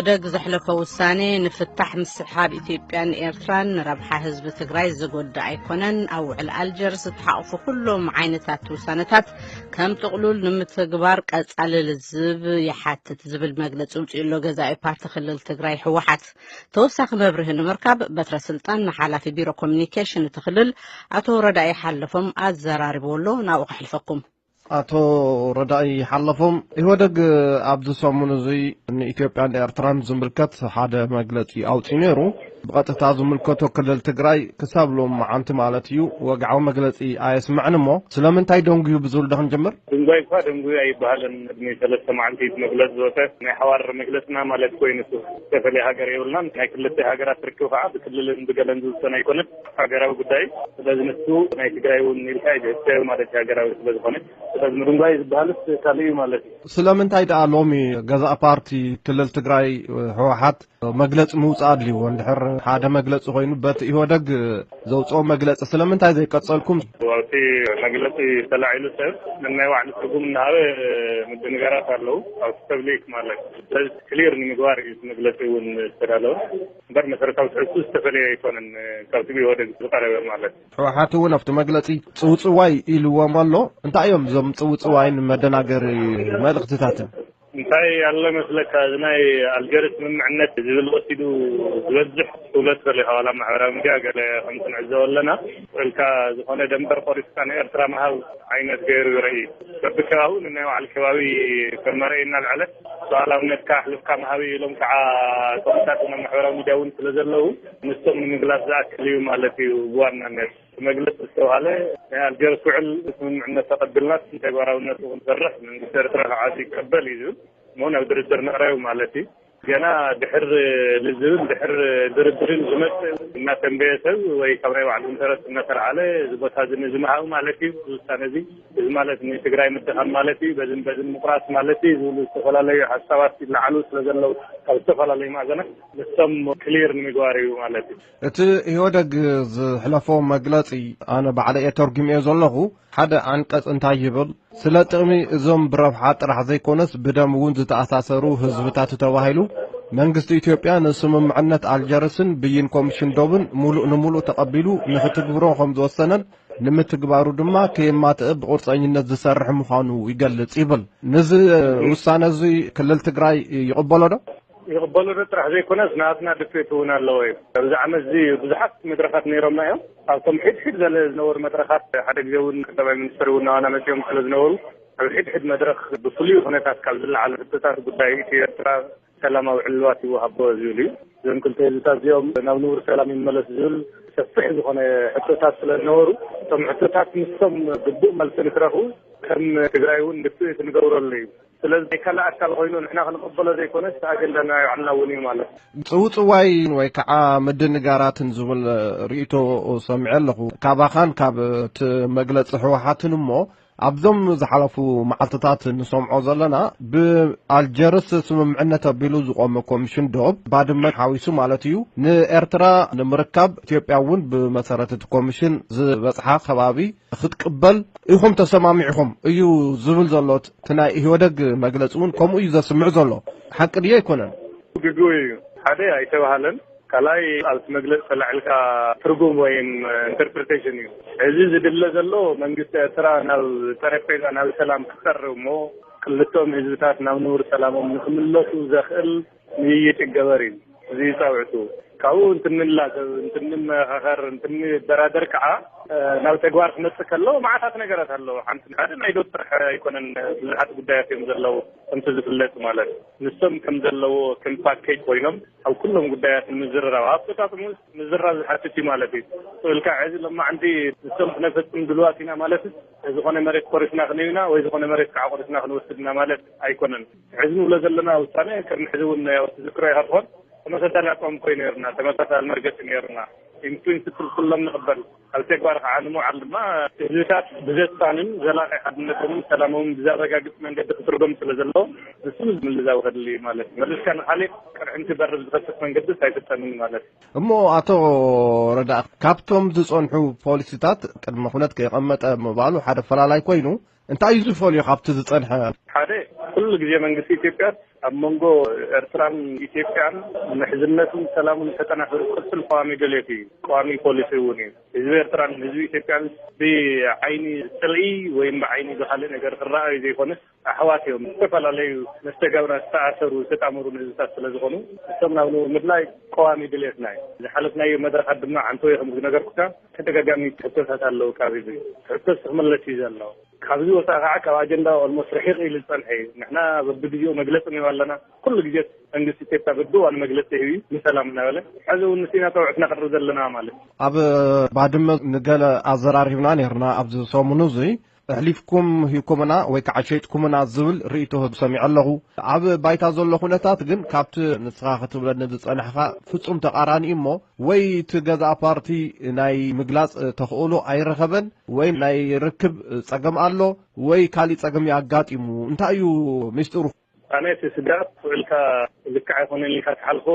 ደግ ዘሕለፎ ውሳኔ ንፍታሕ ምስሕሓብ ኢትዮጵያን ኤርትራን ንረብሓ ህዝቢ ትግራይ ዝጎድእ ኣይኮነን። ኣብ ውዕል ኣልጀርስ ዝተሓቑፉ ኩሎም ዓይነታት ውሳነታት ከም ጥቕሉል ንምትግባር ቀጻሊ ልዝብ ይሓትት ዝብል መግለጺ ውፅኡ ኣሎ ገዛኢ ፓርቲ ክልል ትግራይ ህወሓት። ተወሳኺ መብርሂ ንምርካብ በትረ ስልጣን ንሓላፊ ቢሮ ኮሚኒኬሽን እቲ ክልል ኣቶ ረዳኢ ሓለፎም ኣዘራርብዎ ኣሎ። ናብኡ ከሕልፈኩም። ኣቶ ረዳኢ ሓለፎም፣ ኢህወደግ ኣብዚ ሰሙን እዚ ንኢትዮጵያን ኤርትራን ዝምልከት ሓደ መግለጺ ኣውጺኡ ነይሩ። ብቐጥታ ዝምልከቶ ክልል ትግራይ ክሳብ ሎም መዓንቲ ማለት እዩ ወግዓዊ መግለጺ ኣየስምዕን እሞ ስለምንታይ ደንጉዩ ብዝብል ዶ ክንጅምር? ድንጓይ እኳ ደንጉዩ ኣይበሃልን። ቅድሚ ሰለስተ መዓልቲ እቲ መግለጺ ዝወፀ ናይ ሓዋር መግለጽና ማለት ኮይኑ እሱ ዝተፈለየ ሃገር የብልናን። ናይ ክልተ ሃገራት ርክብ ከዓ ብክልልን ብገለን ዝውሰን ኣይኮነን። ሃገራዊ ጉዳይ እዩ። ስለዚ ንሱ ናይ ትግራይ እውን ኢልካ እዩ ዝሕሰብ ማለት እዩ ሃገራዊ ስለዝኾነ። ስለዚ ምድንጓይ ዝበሃልስ ካልእ እዩ ማለት እዩ። ስለምንታይ ደኣ ሎሚ ገዛእ ፓርቲ ክልል ትግራይ ህወሓት መግለጺ ምውጻእ ኣድልይዎ? እንድሕር ሓደ መግለጺ ኮይኑ በቲ ኢህወደግ ዘውፅኦ መግለጺ ስለምንታይ ዘይቀጸልኩም? ኣብቲ መግለጺ ተላዒሉ ሰብ ነናይ ባዕሉ ትርጉም እናሃበ ምድንጋራት ኣለዉ። ኣብቲ ፐብሊክ ማለት እዩ። ስለዚ ክሊር ንምግባር እዩ እቲ መግለጺ እውን ዝተዳለወ። እምበር መሰረታዊ ትሕዝቱ ዝተፈለየ ኣይኮነን ካብቲ ብኢህወደግ ዝቐረበ ማለት እዩ። ህወሓት እውን ኣብቲ መግለጺ ጽውጽዋይ ኢልዎም ኣሎ። እንታይ እዮም እዞም ጽውጽዋይን መደናገሪ መልእኽትታትን? እንታይ ኣሎ መስለካ፣ እዚ ናይ ኣልጀርስ ስምምዕነት ዝብል ወሲዱ ዝበዝሕ ትውለት ዘሎ ኢኻ፣ ዋላ ማሕበራዊ ሚድያ ገለ ከምቲ ንዕዘቦ ኣለና። ስእልካ ዝኾነ ደንበር ቆሪስካ ንኤርትራ ምሃብ ዓይነት ገይሩ ይርኢ። በብከባቢኡ ንናይ ባዕሉ ከባቢ ከም መርኣይ እናልዐለ ሉዓላውነትካ ኣሕልፍካ ምሃብ እዩ ኢሎም ከዓ እቶም ሳጥን ኣብ ማሕበራዊ ሚድያ እውን ስለ ዘለዉ ንሶም ንምግላጽ ዝኣክል እዩ ማለት እዩ። ብዋናነት መግለጽ ዝተባሃለ ናይ ኣልጀርስ ውዕል ስምምዕነት ተቐቢልና ተግባራውነቱ ክንሰርሕ መንግስቲ ኤርትራ ከዓ ይቀበል እዩ ዝብል እሞ ናብ ድርድር ንቕረብ ማለት እዩ። ገና ድሕር ልዝብን ድሕር ድርድርን ዝመጽእ እናተንበየ ሰብ ወይ ካብ ናይ ባዕሉ ኢንተረስት እናተልዓለ እዚ ቦታ እዚ ንዝምሃብ ማለት እዩ። እዚ ውሳነ እዚ እዚ ማለት ንትግራይ ምድኻም ማለት እዩ፣ በዝን በዝን ምቁራስ ማለት እዩ ዝብሉ ዝተፈላለዩ ሓሳባት ይለዓሉ ስለ ዘለዉ ካብ ዝተፈላለዩ ማዕዘናት ንሶም ክሊር ንምግባር እዩ ማለት እዩ። እቲ ኢህወደግ ዝሕለፎ መግለጺ ኣነ ባዕለ እየ ተርጉምዮ ዘለኹ። ሓደ ዓንቀጽ እንታይ ይብል? ስለ ጥቕሚ እዞም ብረብሓ ጥራሕ ዘይኮነስ ብደም እውን ዝተኣሳሰሩ ህዝብታት ተባሂሉ መንግስቲ ኢትዮጵያ ንስምምዕነት ኣልጀርስን ብይን ኮሚሽን ዶብን ሙሉእ ንሙሉእ ተቐቢሉ ንክትግብሮ ከም ዝወሰነን ንምትግባሩ ድማ ከየማትእ ብቁርፀኝነት ዝሰርሕ ምዃኑ ይገልጽ ይብል። ነዚ ውሳነ እዚ ክልል ትግራይ ይቕበሎ ዶ? ይቕበሎ ዶ ጥራሕ ዘይኮነስ ናትና ድፍኢት እውን ኣለዎ እዩ። ኣብዚ ዓመት እዚ ብዙሓት መድረኻት ነይሮምና እዮም። ኣብቶም ሕድሕድ ዘለ ዝነበሩ መድረኻት ሓደ ግዜ እውን ቀዳማይ ሚኒስትር እውን ናባና መፂኦም ስለ ዝነበሩ ኣብ ሕድሕድ መድረኽ ብፍሉይ ኩነታት ካብ ዝለዓሉ ሕቶታት ጉዳይ ኢትዮ ኤርትራ ሰላማዊ ዕልዋት ይወሃቦ ዝብል እዩ። እዞም ክልተ ህዝብታት እዚኦም ናብ ንቡር ሰላም ይመለስ ዝብል ሰፊሕ ዝኾነ ሕቶታት ስለ ዝነበሩ እቶም ሕቶታት ንሶም ግቡእ መልሲ ንክረኽቡ ከም ትግራይ እውን ድፍኢት ንገብረሉ እዩ። ስለዚ ናይ ካልእ ኣካል ኮይኑ ንሕና ክንቕበሎ ዘይኮነስ ኣጀንዳ ናይ ባዕልና እውን እዩ ማለት እዩ። ጽውጽዋይ ወይ ከዓ ምድንጋራትን ዝብል ርእይቶ ሰሚዐ ኣለኹ ካባኻን ካብ እቲ መግለጺ ህወሓትን እሞ ኣብዞም ዝሓለፉ መዓልትታት ንሰምዖ ዘለና ብኣልጀርስ ስምምዕነት ኣቢሉ ዝቆመ ኮሚሽን ዶብ ባድመ ሓዊሱ ማለት እዩ ንኤርትራ ንምርካብ ኢትዮጵያ እውን ብመሰረት እቲ ኮሚሽን ዝበጽሓ ከባቢ ክትቅበል ኢኹም ተሰማሚዕኹም እዩ ዝብል ዘሎ። እቲ ናይ ኢህወደግ መግለጺ እውን ከምኡ እዩ ዘስምዕ ዘሎ። ሓቂ ድዩ ኣይኮነን? ግጉ እዩ። ሓደ ኣይተባሃለን። ካልኣይ ኣብቲ መግለጺ ተላዒልካ ትርጉም ወይም ኢንተርፕሪቴሽን እዩ። እዚ ዝድለ ዘሎ መንግስቲ ኤርትራ ናብ ጠረጴዛ ናብ ሰላም ክቀርብ እሞ ክልቶም ህዝብታት ናብ ንቡር ሰላሞም ንክምለሱ ዘኽእል ምይይጥ ይገበር እዩ። እዚ ፃውዕቱ ካብኡ እንትንላዘብ እንትንመኻኸር እንትንደራደር ከዓ ናብ ተግባር ክመፅእ ከሎ መዓታት ነገራት ኣለዎ። ሓንቲ ሓደ ናይ ዶብ ጥራሕ ኣይኮነን፣ ብዙሓት ጉዳያት እዮም ዘለዉ ከምቲ ዝፍለጥ ማለት ንሶም ከም ዘለዎ ከም ፓኬጅ ኮይኖም ኣብ ኩሎም ጉዳያት ንምዝርራብ ኣፈፃፅሙ ምዝራብ ዝሓትት እዩ ማለት እዩ። ስእልካ ሕዚ ሎማዓንቲ ንሶም ክነፈፅም ድልዋት ኢና ማለት ዝኾነ መሬት ቆሪስና ክንህብና ወይ ዝኾነ መሬት ከዓ ቆሪስና ክንወስድና ማለት ኣይኮነን። ሕዚ ንብሎ ዘለና ውሳነ ቅድሚ ሕዚ እውን ያው ትዝክሮ ኢኻ ትኾን ተመሳሳሊ ኣቋም እኮ እዩ ነይሩና፣ ተመሳሳሊ መርገፂ ነይሩና። ኢንፕሪንስፕል ኩሎም ንቕበል ኣብ ተግባር ከዓ ንምውዓል ድማ ህዝብታት ብዘሳንን ዘላቂ ሓድነቶምን ሰላሞምን ብዘረጋግፅ መንገዲ ክትርጎም ስለ ዘለዎ ንሱ ምልዛው ከድሊ ማለት እዩ። መሊስካ ንካሊእ ቅርሕንቲ በርብ ዝኸፍት መንገድስ ኣይፍጠንን ማለት እዩ። እሞ ኣቶ ረዳ ካብቶም ዝፀንሑ ፖሊሲታት ቅድመ ኩነት ከይቐመጠ ምባሉ ሓደ ፈላላይ ኮይኑ እንታይ እዩ ዝፈልዮ ካብቲ ዝጸንሐ? ሓደ፣ ኩሉ ግዜ መንግስቲ ኢትዮጵያ ኣብ መንጎ ኤርትራን ኢትዮጵያን ምሕዝነቱን ሰላሙን ተጠናኺሩ ክቕጽል ቀዋሚ ድሌት እዩ። ቀዋሚ ፖሊሲ እውን እዩ። ህዝቢ ኤርትራን ህዝቢ ኢትዮጵያን ብዓይኒ ጽልኢ ወይም ብዓይኒ ብኻልእ ነገር ክረኣዩ ዘይኮነስ ኣሕዋት እዮም። ዝተፈላለዩ መስተጋብራት ዝተኣሰሩ፣ ዝተጣመሩ ህዝብታት ስለ ዝኾኑ እሶም ናብ ንቡር ምድላይ ቀዋሚ ድሌትና እዩ። ዝሓለፍናዮ መድረኻት ድማ ዓንተወ ከም ዝነገርኩካ ተደጋጋሚ ሕቶታት ኣለዉ። ካብ ህዝቢ ሕቶስ ክምለስ እዩ ዘሎ። ካብዚ ወፃኢ ከዓ ካብ ኣጀንዳ ኦልሞስት ርሒቕ ኢሉ ዝፀንሐ እዩ። ንሕና በብግዜኡ መግለፂ ንህብ ኣለና። ኩሉ ግዜ መንግስቲ ኢትዮጵያ በብእዋኑ መግለፂ ይህብ እዩ፣ ንሰላም እናበለ። ሕዚ እውን ንስና ፀውዕት ነቕርብ ዘለና ማለት እዩ። ኣብ ባድመ ንገለ ኣዘራሪብና ነርና ኣብዚ ሰሙኑ እዚ። ኣሕሊፍኩም ሂብኩምና ወይ ከዓ ሸይጥኩምና ዝብል ርእይቶ ሰሚዐ ኣለኹ። ኣብ ባይታ ዘሎ ኩነታት ግን ካብቲ ንስኻ ክትብለኒ ዝጸናሕካ ፍጹም ተቓራኒ እዩ እሞ፣ ወይ እቲ ገዛእ ፓርቲ ናይ ምግላጽ ተኽእሎ ኣይረኸበን፣ ወይ ናይ ርክብ ጸገም ኣሎ፣ ወይ ካሊእ ጸገም እዩ ኣጋጢሙ። እንታይ እዩ ሚስጥሩ? ኣነ እቲ ስጋት ውዕልካ ልክዕ ኣይኮነን ኢልካ ትሓልፎ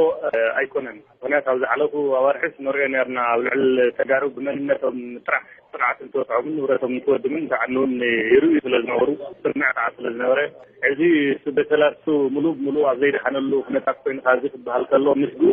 ኣይኮነን። ምክንያቱ ኣብ ዝሓለፉ ኣዋርሕስ ንሪኦ ነርና፣ ኣብ ልዕል ተጋሩ ብመንነቶም ጥራሕ ጥቕዓት እንትወቅዖምን ንብረቶም እንትወድምን እንትዓንውን ይርእዩ ስለ ዝነበሩ፣ ስምዕ ከዓ ስለ ዝነበረ፣ እዚ ስደተላሱ ሙሉእ ብሙሉእ ኣብ ዘይደሓነሉ ኩነታት ኮይኑ ካብዚ ክበሃል ከሎ ምስግኡ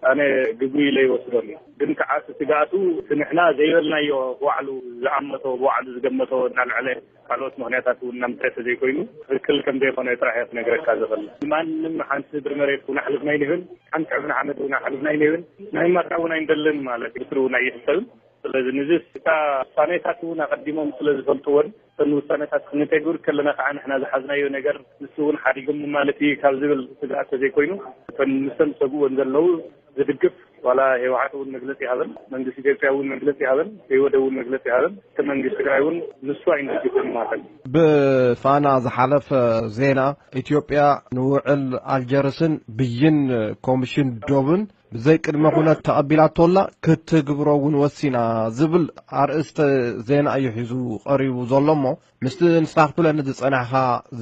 ኣነ ግጉይ ኢለ ይወስዶን እዩ። ግን ከዓ እቲ ስግኣቱ እቲ ንሕና ዘይበልናዮ ብባዕሉ ዝኣመቶ ብባዕሉ ዝገመቶ እናልዐለ ካልኦት ምክንያታት እውን እናምፀ ተዘይኮይኑ ትክክል ከም ዘይኮነ ጥራሕ እየ ክነግረካ ዝኽእል። ማንም ሓንቲ ስድሪ መሬት እውን ኣሕልፍና ኣይንህብን፣ ሓንቲ ዕፍኒ ሓመድ እውን ኣሕልፍና ኣይንህብን፣ ናይ ማታ እውን ኣይንደልን ማለት ብትሪ እውን ኣይሕሰብን። ስለዚ ንዚ እታ ውሳኔታት እውን ኣቐዲሞም ስለ ዝፈልጥዎን እተን ውሳኔታት ክንተግብር ከለና ከዓ ንሕና ዝሓዝናዮ ነገር ንሱ እውን ሓዲጎም ማለት እዩ ካብ ዝብል ስግኣት ተዘይኮይኑ እተን ንሰን ዝሰግእዎን ዘለዉ ዝድግፍ ዋላ ህወሓት እውን መግለፂ ይሃበን መንግስቲ ኢትዮጵያ እውን መግለፂ ይሃበን ህወደ እውን መግለፂ ይሃበን እቲ መንግስቲ ትግራይ እውን ንሱ ኣይንድግፍን ማለት እዩ። ብፋና ዝሓለፈ ዜና ኢትዮጵያ ንውዕል ኣልጀርስን ብይን ኮሚሽን ዶብን ብዘይ ቅድመ ኩነት ተቐቢላቶ ኣላ፣ ክትግብሮ እውን ወሲና ዝብል ኣርእስተ ዜና እዩ ሒዙ ቀሪቡ ዘሎ እሞ፣ ምስቲ ንስኻ ክትብለኒ ዝጸናሕካ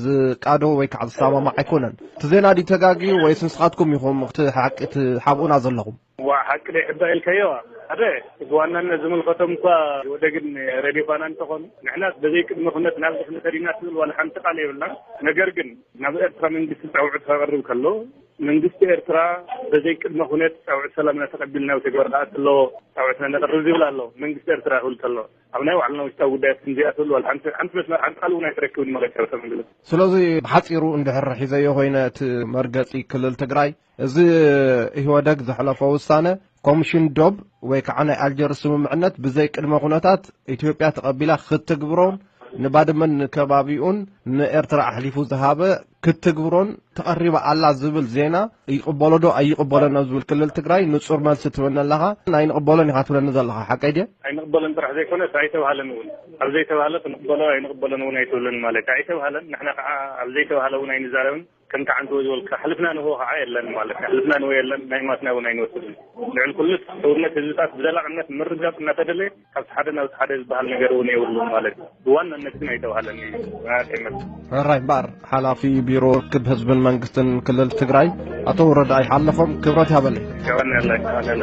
ዝቃዶ ወይ ከዓ ዝሰማማዕ ኣይኮነን። እቲ ዜና ድዩ ተጋግዩ ወይስ ንስኻትኩም ኢኹም እቲ ሓቂ ትሓብኡና ዘለኹም? ዋ፣ ሓቂ ዶ ይሕባእ ኢልካዮ? ሓደ፣ ብዋናነት ዝምልከቶም እኳ ወደግን ሬድዮ ፋና እንተኾኑ፣ ንሕናስ በዘይ ቅድመ ኩነት ናብ ድሕነት ተሪና ትብል ዋላ ሓንቲ ቃል የብልናን። ነገር ግን ናብ ኤርትራ መንግስቲ ጸውዒት ከቕርብ ከሎ፣ መንግስቲ ኤርትራ በዘይ ቅድመ ኩነት ጻውዒት ሰላምና ተቐቢልና ኣብ ተግባር ክኣቱ ኣለዎ፣ ጻውዒትና ነቕርብ ዝብል ኣሎ። መንግስቲ ኤርትራ ክብል ከሎ፣ ኣብ ናይ ባዕልና ውሽጣዊ ጉዳያት ከምዚኣ ትብል ዋላ ሓንቲ፣ ሓንቲ መስመር፣ ሓንቲ ቃል እውን ኣይትረክብን ማለት እዩ፣ ተመግለጽ። ስለዚ ብሓጺሩ እንድሕር ሒዘዮ ኮይነ እቲ መርገጺ ክልል ትግራይ፣ እዚ ኢህወደግ ዘሕለፎ ውሳነ ኮሚሽን ዶብ ወይ ከዓ ናይ ኣልጀርስ ስምምዕነት ብዘይ ቅድመ ኩነታት ኢትዮጵያ ተቐቢላ ክትግብሮን ንባድመን ንከባቢኡን ንኤርትራ ኣሕሊፉ ዝሃበ ክትግብሮን ተቐሪባ ኣላ ዝብል ዜና ይቕበሎ ዶ ኣይቕበሎን ኣብ ዝብል ክልል ትግራይ ንጹር መልሲ ትብለኒ ኣለኻ። ኣይንቕበሎን ኢኻ ትብለኒ ዘለኻ፣ ሓቀይ ድየ? ኣይንቕበሎን ጥራሕ ዘይኮነስ ኣይተባህለን እውን። ኣብ ዘይተባህለ ክንቕበሎ ኣይንቕበሎን እውን ኣይትብልን ማለት እዩ። ኣይተባህለን፣ ንሕና ከዓ ኣብ ዘይተባህለ እውን ኣይንዛረብን። ከምቲ ዓንተወ ዝበልካ፣ ሕልፍና ንሆ ከዓ የለን ማለት እዩ። ሕልፍና ንሆ የለን፣ ናይ ማትና እውን ኣይንወስድን። ልዕሊ ኩሉስ፣ ሕውነት ህዝብታት ብዘላቕነት ምርግጋፅ እናተደለየ፣ ካብቲ ሓደ ናብቲ ሓደ ዝበሃል ነገር እውን የብሉን ማለት እዩ። ብዋናነት ግን ኣይተባህለን እዩ። ኣራይ እምበር፣ ሓላፊ ቢሮ ርክብ ህዝብን መንግስትን ክልል ትግራይ ኣቶ ወረደ ኣይሓለፎም ክብረት ይሃበለይ። ይቀበልና ያለ፣ ይቀበልና ያለ።